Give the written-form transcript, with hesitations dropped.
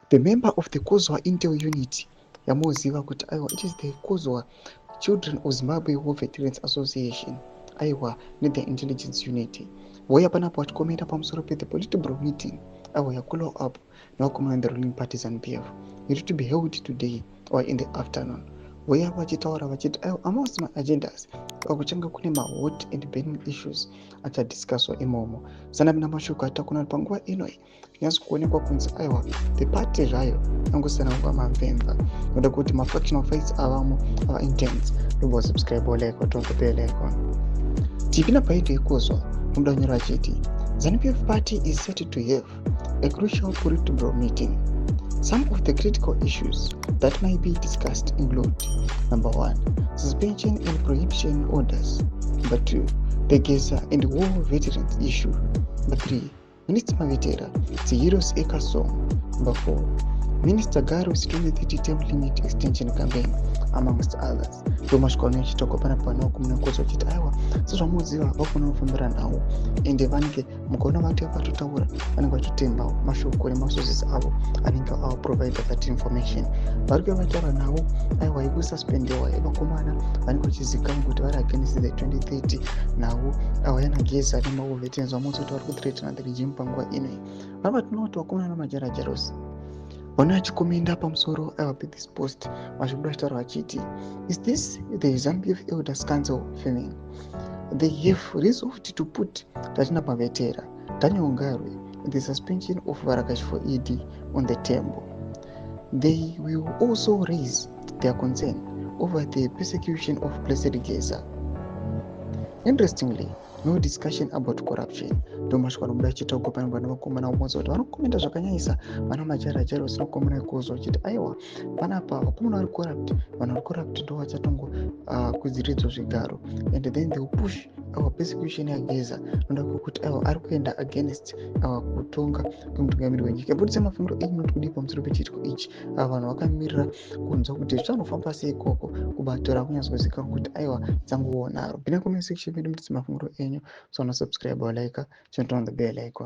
The member of the Kozwa Intel Unit, yamuziva kuti aiwa, it is the Kozwa Children of Zimbabwe War Veterans Association, aiwa, nethe intelligence unit, vouya panapo vachikomenta pamusoro pethe Politburo meeting, aiwa, yacallwa up nevakomana the ruling party ZANU PF, iri to be held today or in the afternoon. Vouya vachitaura vachiti aiwa, amongst maagendas kuchange kune mahot and burning issues achadiscusswa imomo. Sanapinda mashoko atakuna panguva inoi, nyatso kuonekwa kunzi aiwa, the party zvayo angosiyana nguva mamvemva, noda kuti mafactional fights avamo ava intense. Ndobva subscribe, like, turn on the bell icon. Tipinda paito yekozwa munoda kunyora achiti ZANU PF party is set to have a crucial Politburo meeting. Some of the critical issues that might be discussed include: number one, suspension and prohibition orders; number two, the Geza and war veterans issue; number three, Minister Mavetera, the Heroes Acre song; number four, Minister Garu's 2030 term limit extension campaign, amongst others. Ndo masvika unochitogwa pana pano kumunakodzo vachiti aiwa, sezvamuziva, vakona kufambira nhau, ende vanenge mukaona vati vatotaura, vanenge vachitotemba mashoko nemasources avo anenge avaprovide that information. Vari kuya vataura navo, aiwa, yekususpendewa yevakomana vanenge vachizikanwa kuti vari against the 2030 nhau, aiwa, yanaGeza nemawar veterans, vamutsi kuti vari kuthreatena the regime panguva inoi. Vari vatinoti vakomana namajarajarosi vane vachikomenda pamusoro, aiwa, this post vachibuda vachitaura vachiti, "Is this the ZANU PF Elders Council filming? They have resolved to put Tatenda Mavetera, Daniel Ngarwe, the suspension of Varakashi for ED on the table. They will also raise their concern over the persecution of Blessed Geza. Interestingly, no discussion about corruption." Ndo masvika anobuda achitaurwa panenge nevakomana vamodza kuti vanokomenda zvakanyanyisa vana majarajara vasina kukomana ikozo, vachiti aiwa, panapa vakomana vari corrupt, vanhu vari corrupt ndo vachatongokudziridzwa zvigaro, and then they will push our persecution yaGeza noda kwekuti aiwa, ari kuenda against our kutonga kwemutungamiri wenyika. Budisa mafungiro enyu, noti kudii pamusoro pechiitiko ichi? Ava vanhu vakamirira kunzwa kuti zvichaanofamba sei ikoko kubato rakunyatsozikanwa kuti aiwa, dzanguonaro. Pinda comment section medu, mutise mafungiro enyu. So subscribe, like, turn on the bell icon.